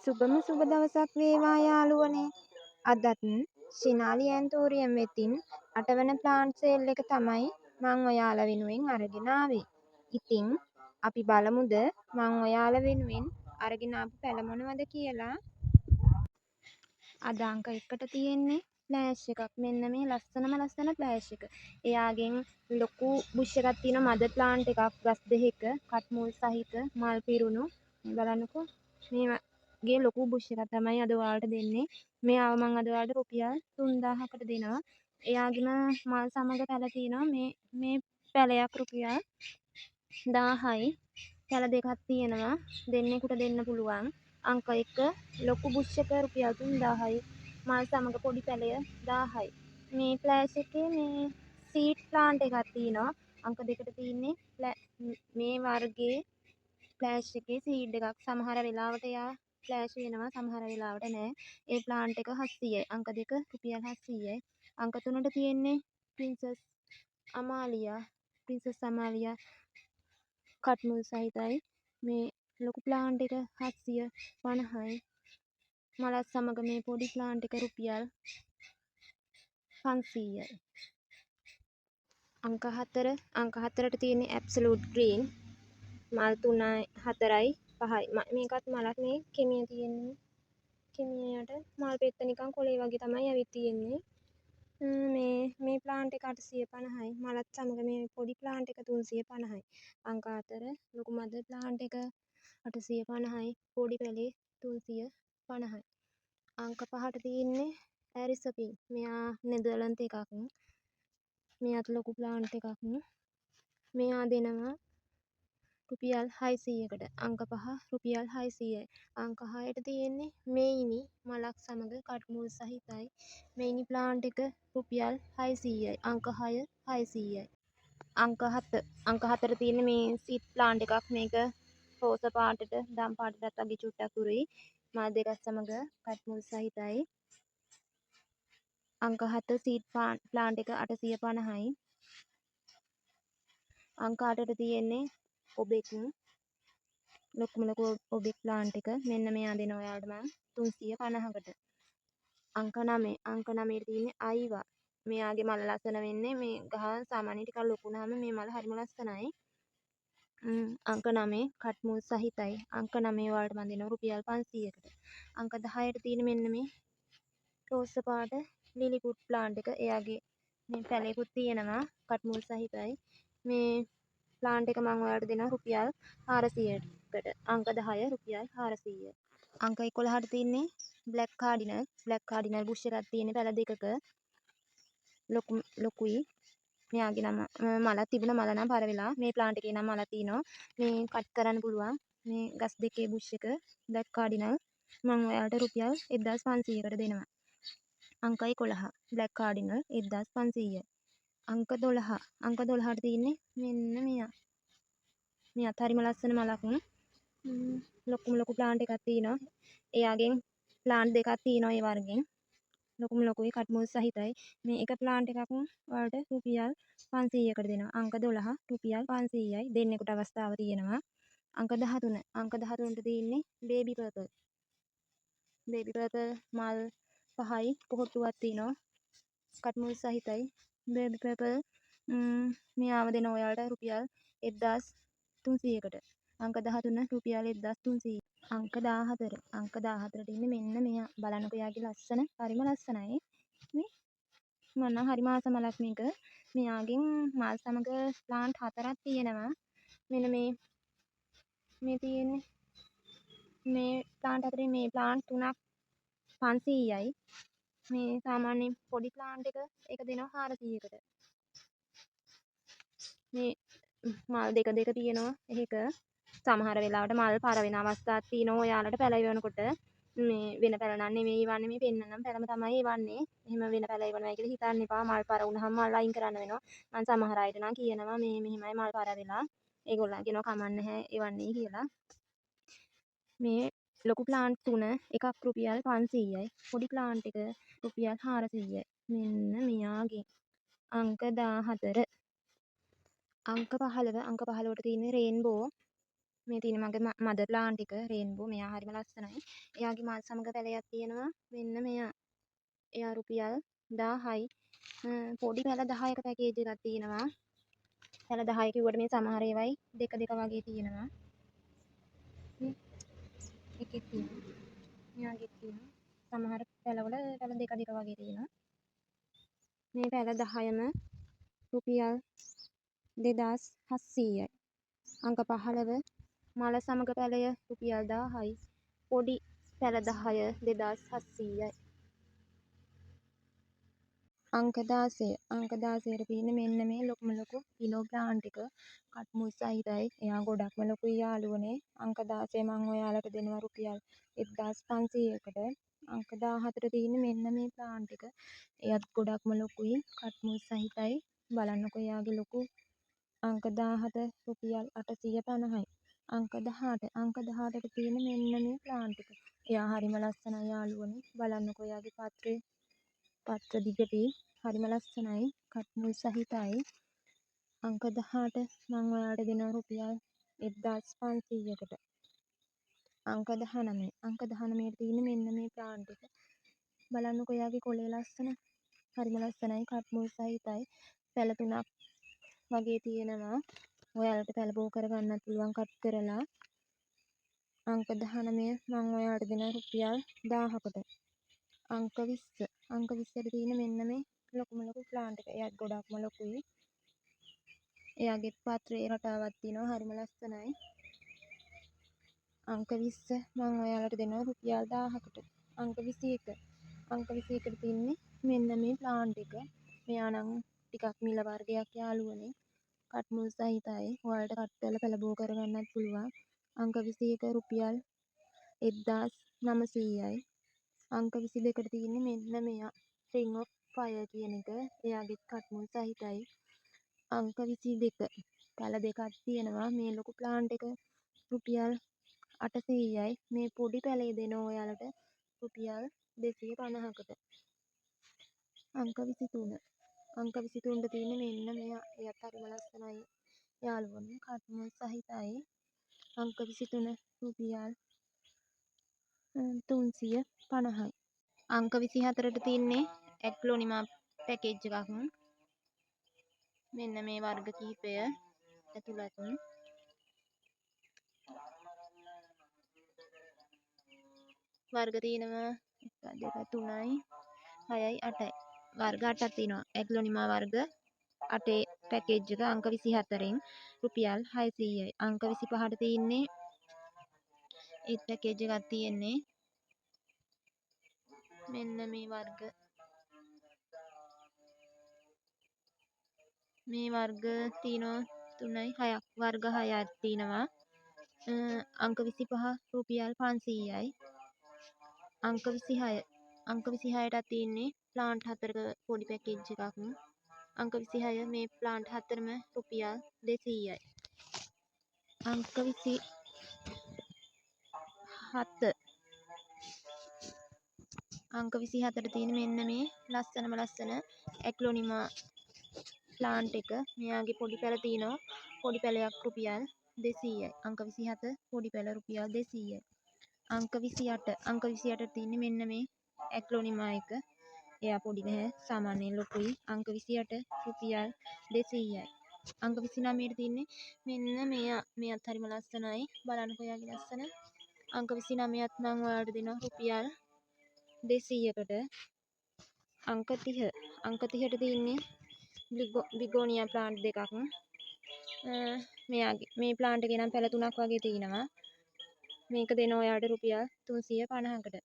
සුබම සුබ දවසක් වේවා යාළුවනේ. අදත් ශිනාලි ඇන්තූරියම් වෙතින් අටවන ප්ලාන්ට් සේල් එක තමයි මං ඔයාලා වෙනුවෙන් අරගෙන ආවේ. ඉතින් අපි බලමුද මං ඔයාලා වෙනුවෙන් අරගෙන ආපු පැළ මොනවද කියලා? අද අංක එකට තියෙන්නේ ෆ්ලෑෂ් එකක්. මෙන්න මේ ලස්සනම ලස්සන ෆ්ලෑෂ් එක. එයාගෙන් ලොකු බුෂ් එකක් තියෙනවා, මදර් ප්ලාන්ට් එකක්, ගස් දෙකක කට්මුල් සහිත මල් පිරුණු. මේ බලන්නකෝ, මේ වගේ ලොකු බුෂ් එකක් තමයි අද ඔයාලට දෙන්නේ. මෙයාව මං අද ඔයාලට රුපියල් 3000කට දෙනවා. එයාගෙම මල් සමග පැළ තියෙනවා. මේ මේ පැළයක් රුපියල් 1000යි. පැළ දෙකක් තියෙනවා. දෙන්නෙකුට දෙන්න පුළුවන්. අංක 1 ලොකු බුෂ් එක රුපියල් 3000යි. මල් සමග පොඩි පැළය 1000යි. මේ ෆ්ලෑෂ් එකේ මේ සීඩ් ප්ලාන්ට් එකක් තියෙනවා. අංක දෙකට තියෙන්නේ මේ වර්ගයේ ෆ්ලෑෂ් එකේ සීඩ් එකක්. සමහර වෙලාවට එයා ෆ්ලෑෂ් වෙනවා, සමහර වෙලාවට නෑ. ඒ ප්ලාන්ට් එක 700යි. අංක දෙක රුපියල් 700යි. අංක තුනට තියෙන්නේ ප්‍රින්සස් අමාලියා. ප්‍රින්සස් අමාලියා කට්මුල් සහිතයි. මේ ලොකු ප්ලාන්ට් එක 750යි. මලත් සමග මේ පොඩි ප්ලාන්ට් එක රුපියල් 500යි. අංක 4, අංක 4ට තියෙන්නේ ඇබ්සලූට් ග්‍රීන්. මල් 3යි 4යි 5යි. මේකත් මලක්. මේ කෙමිය තියෙන්නේ. කෙමිය යට මල් පෙත්ත නිකන් කොළේ වගේ තමයි ඇවිත් තියෙන්නේ. මේ මේ ප්ලාන්ට් එක 850යි. මලත් සමග මේ පොඩි ප්ලාන්ට් එක 350යි. අංක 4 ලොකු මදර් ප්ලාන්ට් එක 850යි. පොඩි පැලේ 350යි. අංක 5ට තියෙන්නේ ඇරිසපින්. මෙයා නෙදර්ලන්ත එකක්. මෙයාත් ලොකු ප්ලාන්ට් එකක්. මෙයා දෙනවා රුපියල් 600කට. අංක 5 රුපියල් 600යි. අංක 6ට තියෙන්නේ මෙයිනි, මලක් සමග කට්මුල් සහිතයි. මෙයිනි ප්ලාන්ට් එක රුපියල් 600යි. අංක 6 600යි. අංක 7, අංක 4 තියෙන්නේ මේ සීඩ් ප්ලාන්ට් එකක්. මේක රෝස පාටට දම් පාටටත් වගේ චුට්ටක් උරුයි. මල් දෙකක් සමග කට්මුල් සහිතයි. අංක 7 සීඩ් ප්ලාන්ට් එක 850යි. අංක 8ට තියෙන්නේ ඔබෙක්, ලොකුම ලොකු ඔබෙක් ප්ලාන්ට් එක. මෙන්න මෙයා දෙනවා ඔයාලට මං 350කට. අංක 9, අංක 9ට තියෙන්නේ අයිවා. මෙයාගේ මල ලස්සන වෙන්නේ මේ ගහ සාමාන්‍යයෙන් ටිකක් ලොකු වුණාම මේ මල හරිම ලස්සනයි. අංක 9 කට්මුල් සහිතයි. අංක 9 ඔයාලට මං දෙනවා රුපියල් 500කට. අංක 10ට තියෙන මෙන්න මේ රෝස පාට ලිලිපුට් ප්ලාන්ට් එක. එයාගේ මේ පැලයකුත් තියෙනවා, කට්මුල් සහිතයි. මේ ප්ලාන්ට් එක මං ඔයාලට දෙනවා රුපියල් 400කට. අංක 10 රුපියල් 400යි. අංක 11ට තියෙන්නේ black cardinal. Black cardinal Bush එකක් තියෙන්නේ පැල දෙකක. ලොකු ලොකුයි. මෙයාගේ නම මලක් තිබුණ, මල නම් පර වෙලා. මේ ප්ලාන්ට් එකේ නම් මලක් තියෙනවා. මේ කට් කරන්න පුළුවන්. මේ ගස් දෙකේ බුෂ් එක බ්ලැක් කාඩිනල් මං ඔයාලට රුපියල් 1500කට දෙනවා. අංක 11 බ්ලැක් කාඩිනල් 1500යි. අංක 12, අංක 12ට තියෙන්නේ මෙන්න මෙයා. මෙයාත් හරිම ලස්සන මලක්. ලොකුම ලොකු ප්ලාන්ට් එකක් තියෙනවා. එයාගෙන් ප්ලාන්ට් දෙකක් තියෙනවා ඒ වර්ගෙන්. ලොකුම ලොකුයි, කට්මුල් සහිතයි. මේ එක ප්ලාන්ට් එකක් ඔයාලට රුපියල් 500කට දෙනවා. අංක 12 රුපියල් 500යි. දෙන්නෙකුට අවස්ථාව තියෙනවා. අංක 13, අංක 13ට තියෙන්නේ බේබි පර්පල්. බේබි පර්පල් මල් පහයි පොහොට්ටුවක් තියෙනවා. කට්මුල් සහිතයි. බේබි පර්පල් මෙයාව දෙනවා ඔයාලට රුපියල් 1300කට. අංක 13 රුපියල් 1300. අංක 14, අංක 14ට ඉන්නේ මෙන්න මෙයා. බලන්නකෝ එයාගේ ලස්සන, හරිම ලස්සනයි. නේ? මම නම් හරිම ආස මලක් මේක. මෙයාගෙන් මල් සමග ප්ලාන්ට් හතරක් තියෙනවා. මෙන්න මේ මේ තියෙන්නේ. මේ ප්ලාන්ට් හතරේ මේ ප්ලාන්ට් තුනක් 500යි. මේ සාමාන්‍ය පොඩි ප්ලාන්ට් එක, ඒක දෙනවා 400කට. මේ මල් දෙක දෙක තියෙනවා එහෙක. සමහර වෙලාවට මල් පර වෙන අවස්ථාත් තියෙනවා ඔයාලට පැල එවනකොට. මේ වෙන පැල නම් නෙමෙයි එවන්නේ, මේ පෙන්නනම් පැලම තමයි එවන්නේ. එහෙම වෙන පැල එවනවා කියලා හිතන්න එපා. මල් පර වුණාම මල් අයින් කරන්න වෙනවා. මං සමහර අයට නම් කියනවා මේ මෙහෙමයි මල් පර වෙලා. ඒගොල්ලන් කියනවා කමක් නැහැ එවන්නේ කියලා. මේ ලොකු ප්ලාන්ට් තුන එකක් රුපියල් 500යි. පොඩි ප්ලාන්ට් එක රුපියල් 400යි. මෙන්න මෙයාගේ අංක 14. අංක 15, අංක 15ට තියෙන්නේ රේන්බෝ. මේ තියෙන මගේ මදර් ප්ලාන්ට් එක රේන්බෝ. මෙයා හරිම ලස්සනයි. එයාගේ මල් සමග පැලයක් තියෙනවා. මෙන්න මෙයා. එයා රුපියල් 1000යි. පොඩි පැල 10ක පැකේජ් එකක් තියෙනවා. පැල 10 කිව්වට මේ සමහර ඒවායි දෙක දෙක වගේ තියෙනවා. මේ එකෙක් තියෙනවා. මෙයාගෙත් තියෙනවා. සමහර පැලවල පැල දෙක දෙක වගේ තියෙනවා. මේ පැල 10ම රුපියල් 2700යි. අංක 15 මල සමග පැලය රුපියල් 1000යි. පොඩි පැල 10 2700යි. අංක 16 අංක 16ට තියෙන්නේ මෙන්න මේ ලොකුම ලොකු පිලෝ ප්ලාන්ට් එක. කට්මුල් සහිතයි. එයා ගොඩක්ම ලොකුයි යාළුවනේ. අංක 16 මං ඔයාලට දෙනවා රුපියල් 1500කට. අංක 14 තියෙන්නේ මෙන්න මේ ප්ලාන්ට් එක. එයත් ගොඩක්ම ලොකුයි. කට්මුල් සහිතයි. බලන්නකෝ එයාගේ ලොකු. අංක 17 රුපියල් 850යි. අංක 18 අංක 18ට තියෙන්නේ මෙන්න මේ ප්ලාන්ට් එක. එයා හරිම ලස්සනයි යාළුවනේ. බලන්නකෝ එයාගේ පත්‍රය. පත්‍ර දිගටි හරිම ලස්සනයි. කට්මුල් සහිතයි. අංක 18 මං ඔයාලට දෙනවා රුපියල් 1500කට. අංක 19 අංක 19ට තියෙන්නේ මෙන්න මේ ප්ලාන්ට් එක. බලන්නකෝ එයාගේ කොළේ ලස්සන. හරිම ලස්සනයි. කට්මුල් සහිතයි. පැල තුනක් වගේ තියෙනවා. ඔයාලට පැල බෝ කරගන්නත් පුළුවන් කට් කරලා. අංක 19 මං ඔයාලට දෙනවා රුපියල් 1000කට. අංක 20 අංක 20ට තියෙන මෙන්න මේ ලොකුම ලොකු ප්ලාන්ට් එක. එයාත් ගොඩක්ම ලොකුයි. එයාගේ පත්‍රයේ රටාවක් තියෙනවා. හරිම ලස්සනයි. අංක 20 මං ඔයාලට දෙනවා රුපියල් 1000කට. අංක 21 අංක 21ට තියෙන්නේ මෙන්න මේ ප්ලාන්ට් එක. මෙයා නම් ටිකක් මිල වර්ගයක් යාළුවනේ. කට්මුල් සහිතයි. ඔයාලට කට් කරලා පැල බෝ කරගන්නත් පුළුවන්. අංක 21 රුපියල් 1900යි. අංක 22ට තියෙන්නේ මෙන්න මෙයා. රින්ග් ඔෆ් ෆයර් කියන එක. එයාගෙත් කට්මුල් සහිතයි. අංක 22 පැල දෙකක් තියෙනවා. මේ ලොකු ප්ලාන්ට් එක රුපියල් 800යි. මේ පොඩි පැලේ දෙනවා ඔයාලට රුපියල් 250කට. අංක 23 අංක 23ට තියෙන්නේ මෙන්න මෙයා. එයාත් හරිම ලස්සනයි යාළුවනේ. කට්මුල් සහිතයි. අංක 23 රුපියල් 350යි. අංක 24ට තියෙන්නේ ඇග්ලෝනිමා පැකේජ් එකක්. මෙන්න මේ වර්ග කිහිපය ඇතුළත්. වර්ග තියෙනවා 1 2 3යි 6යි 8යි. වර්ග 8ක් තියෙනවා. ඇග්ලෝනිමා වර්ග 8 පැකේජ් එක අංක 24න් රුපියල් 600යි. අංක 25ට තියෙන්නේ ඒත් පැකේජ් එකක් තියෙන්නේ. මෙන්න මේ වර්ග මේ වර්ග තියෙනවා 3යි 6ක්. වර්ග 6ක් තියෙනවා. අංක 25 රුපියල් 500යි. අංක 26 අංක 26ටත් තියෙන්නේ ප්ලාන්ට් හතරක පොඩි පැකේජ් එකක්. අංක 26 මේ ප්ලාන්ට් හතරම රුපියල් 200යි. අංක 27 අංක 27ට තියෙන මෙන්න මේ ලස්සනම ලස්සන ඇග්ලෝනිමා ප්ලාන්ට් එක. මෙයාගේ පොඩි පැල තියෙනවා. පොඩි පැලයක් රුපියල් 200යි. අංක 27 පොඩි පැල රුපියල් 200යි. අංක 28 අංක 28ට තියෙන්නේ මෙන්න මේ ඇග්ලෝනිමා එක. එයා පොඩි නැහැ, සාමාන්‍යයෙන් ලොකුයි. අංක 28 රුපියල් 200යි. අංක 29ට තියෙන්නේ මෙන්න මෙයා. මෙයාත් හරිම ලස්සනයි. බලන්නකෝ එයාගේ ලස්සන. අංක 29ත් මං ඔයාලට දෙනවා රුපියල් 200කට. අංක 30 අංක 30ට තියෙන්නේ බිගෝනියා ප්ලාන්ට් දෙකක්. මෙයාගේ මේ ප්ලාන්ට් එකේ නම් පැල තුනක් වගේ තියෙනවා. මේක දෙනවා ඔයාලට රුපියල් 350කට.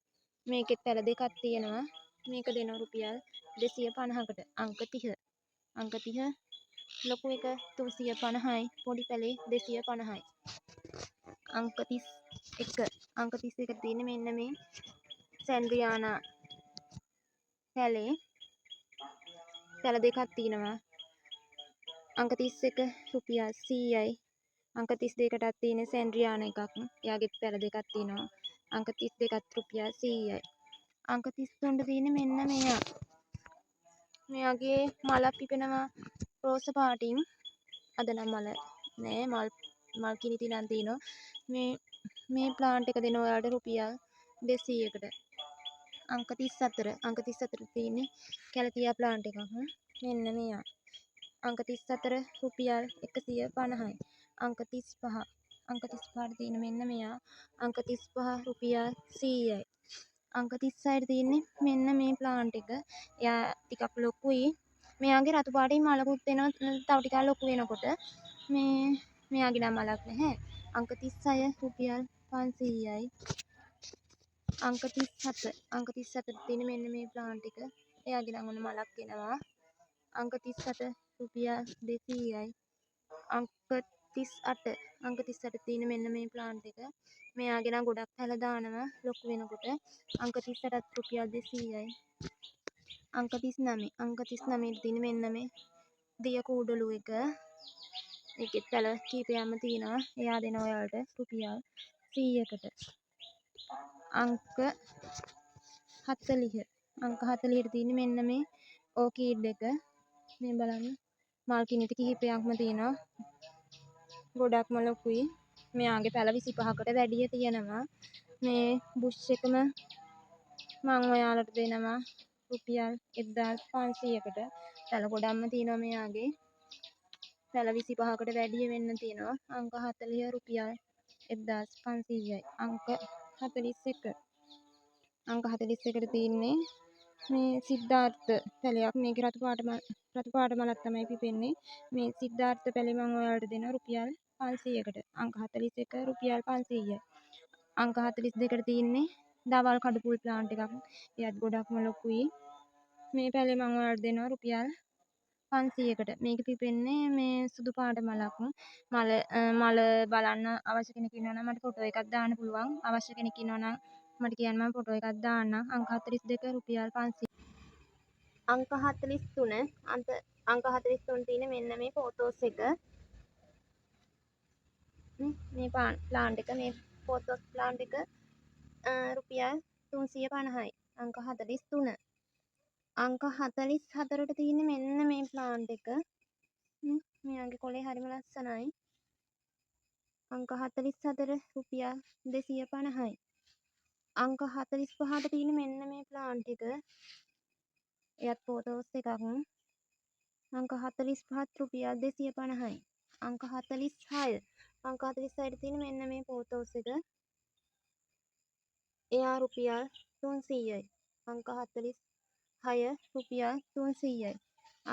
මේකෙත් පැල දෙකක් තියෙනවා. මේක දෙනවා රුපියල් 250කට. අංක 30 අංක 30 ලොකු එක 350යි, පොඩි පැලේ 250යි. අංක 31 අංක 31 තියෙන්නේ මෙන්න මේ සැන්ඩ්‍රියානා පැලේ. පැල දෙකක් තියෙනවා. අංක 31 රුපියල් 100යි. අංක 32ටත් තියෙන සැන්ඩ්‍රියානා එකක්. එයාගෙත් පැල දෙකක් තියෙනවා. අංක 32ත් රුපියල් 100යි. අංක 33ට තියෙන්නේ මෙන්න මෙයා. මෙයාගේ මලක් පිපෙනවා රෝස පාටින්. අද නම් මල නෑ, මල් මල් කිනිති නම් තියෙනවා. මේ මේ ප්ලාන්ට් එක දෙනවා ඔයාලට රුපියල් 200කට. අංක 34, අංක 34 තියෙන්නේ කැලතියා ප්ලාන්ට් එකක්. මෙන්න මෙයා. අංක 34 රුපියල් 150යි. අංක 35, අංක 35ට තියෙන මෙන්න මෙයා. අංක 35 රුපියල් 100යි. අංක 36ට තියෙන්නේ මෙන්න මේ ප්ලාන්ට් එක. එයා ටිකක් ලොකුයි. මෙයාගේ රතු පාටින් මලකුත් එනවා තව ටිකක් ලොකු වෙනකොට. මේ මෙයාගේ නම් මලක් නැහැ. අංක 36 රුපියල් 500යි. අංක 37, අංක 37ට තියෙන මෙන්න මේ ප්ලාන්ට් එක. එයාගේ නම් ඔන්න මලක් එනවා. අංක 37 රුපියල් 200යි. අංක 38, අංක 38 තියෙන මෙන්න මේ ප්ලාන්ට් එක. මෙයාගේ නම් ගොඩක් පැල දානවා ලොකු වෙනකොට. අංක 38ත් රුපියල් 200යි. අංක 39, අංක 39 තියෙන මෙන්න මේ දිය කූඩලු එක. ඒකෙත් පැල කීපයක්ම තියෙනවා. එයා දෙනවා ඔයාලට රුපියල් 100කට. අංක 40, අංක 40ට තියෙන්නේ මෙන්න මේ ඕකීඩ් එක. මේ බලන්න මල් කිනිති කිහිපයක්ම තියෙනවා. ගොඩක්ම ලොකුයි. මෙයාගේ පැල 25කට වැඩිය තියෙනවා. මේ බුෂ් එකම මං ඔයාලට දෙනවා රුපියල් 1500කට. පැල ගොඩක්ම තියෙනවා මෙයාගේ. පැල 25කට වැඩිය වෙන්න තියෙනවා. අංක 40 රුපියල් 1500යි. අංක 41, අංක 41ට තියෙන්නේ මේ සිද්ධාර්ථ පැලයක්. මේකේ රතු පාට මලක් තමයි පිපෙන්නේ. මේ සිද්ධාර්ථ පැලේ මං ඔයාලට දෙනවා රුපියල් 500කට. අංක 41 රුපියල් 500යි. අංක 42ට තියෙන්නේ දවල් කඩුපුල් ප්ලාන්ට් එකක්. එයත් ගොඩක්ම ලොකුයි. මේ පැලේ මං ඔයාලට දෙනවා රුපියල් 500කට. මේක පිපෙන්නේ මේ සුදු පාට මලක්. මල මල බලන්න අවශ්‍ය කෙනෙක් ඉන්නවා නම් මට ෆොටෝ එකක් දාන්න පුළුවන්. අවශ්‍ය කෙනෙක් ඉන්නවා නම් මට කියන්න මම ෆොටෝ එකක් දාන්නම්. අංක 42 රුපියල් 500. අංක 43, අංක 43 තියෙන මෙන්න මේ ෆොටෝස් එක. මේ ප්ලාන්ට් එක, මේ ෆොටෝස් ප්ලාන්ට් එක රුපියල් 350යි. අංක 43. අංක 44ට තියෙන්නේ මෙන්න මේ ප්ලාන්ට් එක. මෙයාගේ කොලේ හරිම ලස්සනයි. අංක 44 රුපියල් 250යි. අංක 45ට තියෙන්නේ මෙන්න මේ ප්ලාන්ට් එක. එයත් ෆොටෝස් එකක්. අංක 45ත් රුපියල් 250යි. අංක 46, අංක 46ට තියෙන්නේ මෙන්න මේ ෆොටෝස් එක. එයා රුපියල් 300යි. අංක 46 රුපියල් 300යි.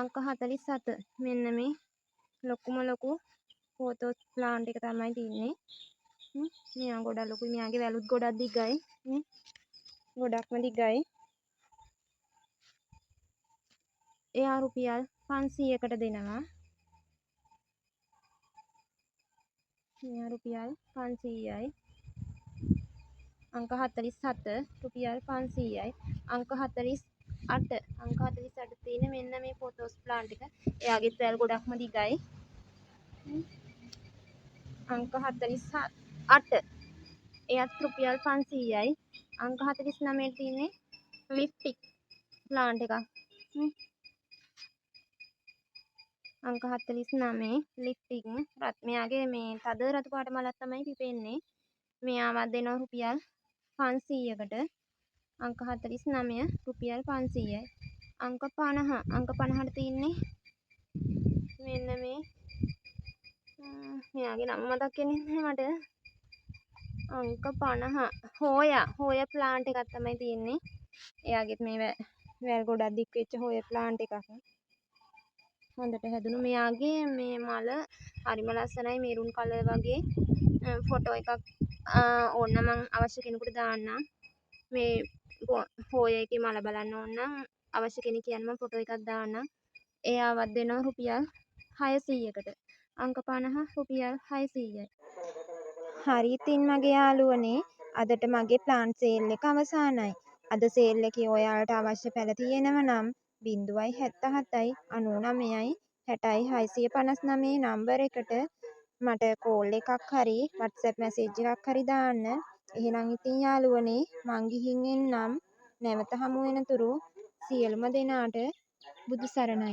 අංක 47 මෙන්න මේ ලොකුම ලොකු ෆොටෝස් ප්ලාන්ට් එක තමයි තියෙන්නේ. මෙයා ගොඩක් ලොකුයි. මෙයාගේ වැලුත් ගොඩක් දිගයි. ගොඩක්ම දිගයි. එයා රුපියල් 500කට දෙනවා. මෙයා රුපියල් 500යි. අංක 47 රුපියල් 500යි. අංක 48, අංක 48 තියෙන මෙන්න මේ ෆොටෝස් ප්ලාන්ට් එක. එයාගෙත් වැල් ගොඩක්ම දිගයි. අංක 48 එයත් රුපියල් 500යි. අංක 49 තියෙන්නේ ලිප්ටික් ප්ලාන්ට් එකක්. අංක 49 ලිප්ටික් රත් මෙයාගේ මේ තද රතු පාට මලක් තමයි පිපෙන්නේ. මෙයාවත් දෙනවා රුපියල් 500කට. අංක 49 රුපියල් 500යි. අංක 50, අංක 50ට තියෙන්නේ මෙන්න මේ මෙයාගේ නම මතක් වෙන්නේ නැහැ මට. අංක 50 හෝයා, හෝයා ප්ලාන්ට් එකක් තමයි තියෙන්නේ. එයාගෙත් මේ වැල් ගොඩක් දික් වෙච්ච හෝයා ප්ලාන්ට් එකක්. හොඳට හැදුණු මෙයාගේ මේ මල හරිම ලස්සනයි, මෙරුන් කලර් වගේ. ෆොටෝ එකක් ඕන නම් මං අවශ්‍ය කෙනෙකුට දාන්නම්. මේ හෝයා එකේ මල බලන්න ඕන නම් අවශ්‍ය කෙනෙක් කියන්න මං ෆොටෝ එකක් දාන්නම්. එයාවත් දෙනවා රුපියල් 600කට. අංක 50 රුපියල් 600යි. හරි ඉතින් මගේ යාළුවනේ, අදට මගේ ප්ලාන්ට් සේල් එක අවසానයි. අද සේල් එකේ ඔයාලට අවශ්‍ය පැල තියෙනව නම් 077යි 99යි 60යි 659 නම්බර් එකට මට කෝල් එකක් හරි WhatsApp message එකක් හරි දාන්න. එහෙනම් ඉතින් යාළුවනේ මං ගිහින් එන්නම්. නැවත හමු වෙනතුරු සියලුම දෙනාට බුදු සරණයි.